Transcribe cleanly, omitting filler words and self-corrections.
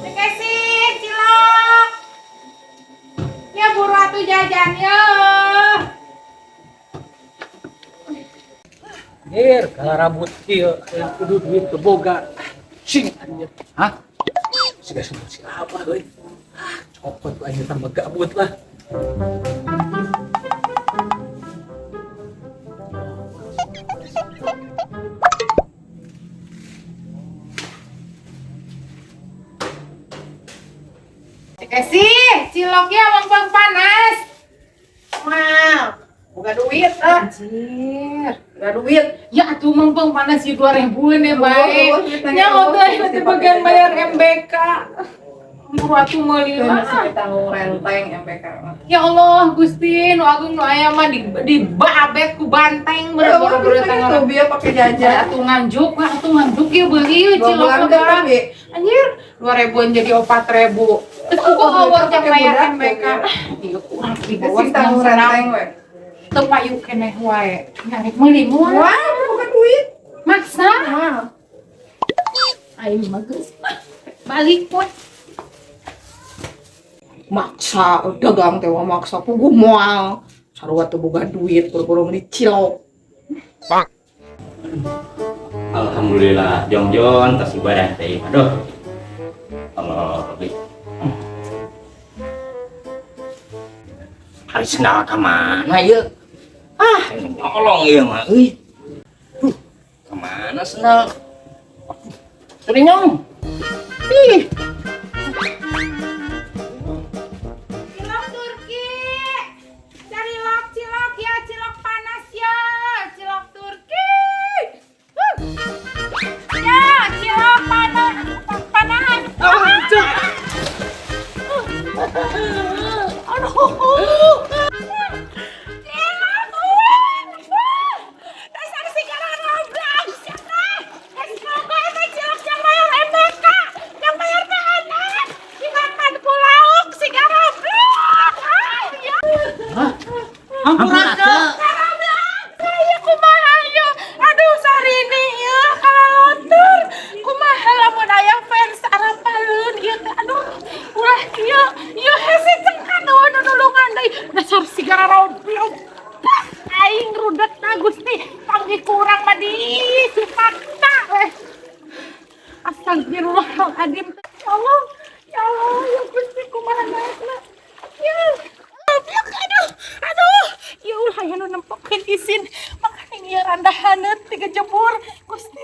Dikasih cilok. Ya buru atuh jajan ya. Anjir, kalau rambut kieu yang kudu duit teu boga. Sing anjir. Hah? Siga sebut si abah euy. Ah, copot ku anjir tambah gabut lah. Dikasih ciloknya mempeng panas. Mal, bukan duit ah. Anjir. Bukan duit. Ya atuh mempeng panas sih 2000-an ya bae. Oh, duit Nya teh nanti bagian bayar MBK. Buru atuh meuli Masih lah. ditanggung renteng MPK. Ya Allah, Gusti, nu agung nu aya mah di babet ku banteng boro-boro Itu biar pakai jajan. Atuh nganjuk, wah atuh nganjuk ya beli Dua cilok bulan kan lebaran. tapi. Anjir, 2000-an jadi 4000. Terus kok Oh, awar pakai jam bayar budak, MBK. ya. Iya kurang di bawah Masih tanggung renteng we. Teu payu keneh wae. Nyari meuli moal. Wah, bukan duit. Maksa. Mal. Aing mah geus. Balik we. Maksa dagang teh wah maksa puguh moal. Sarua teu boga duit boro-boro meuli cilok. Alhamdulillah, jongjon tas ibadah teh. Aduh. Allah, beli. Hari sendal ka mana ieu? Ah, nyolong ieu mah euy. Duh, ka mana sendal? Sering nyong. Ih, Cilok Turki. Cari lok cilok ya, cilok panas ya. Cilok Turki. Huh. Ya, cilok panas. Panas. Aduh. Cilok. Dasar sigara roblok siapa? Semoga eta cilok yang bayar MBK, yang bayar teh enak. Dimakan ku lauk sigara roblok. Ah, ya. Hampura Saya kumaha ya. Aduh Sarini ya kalalotur. Kumaha lamun aya fans arapaleun ieu teh aduh ulah kieu. Ieu hese cengkan nu nulungan deui. Dasar sigara roblok. Aing rudet na Gusti. Panggih kurang mah di supakta weh. Astagfirullahaladzim. Ya Allah, ya Allah, ya Gusti kumaha naekna. Ya, goblok, aduh, aduh. Ya ulah aya nu nempokeun isin. Makanya ieu randa haneut tigejebur. Gusti.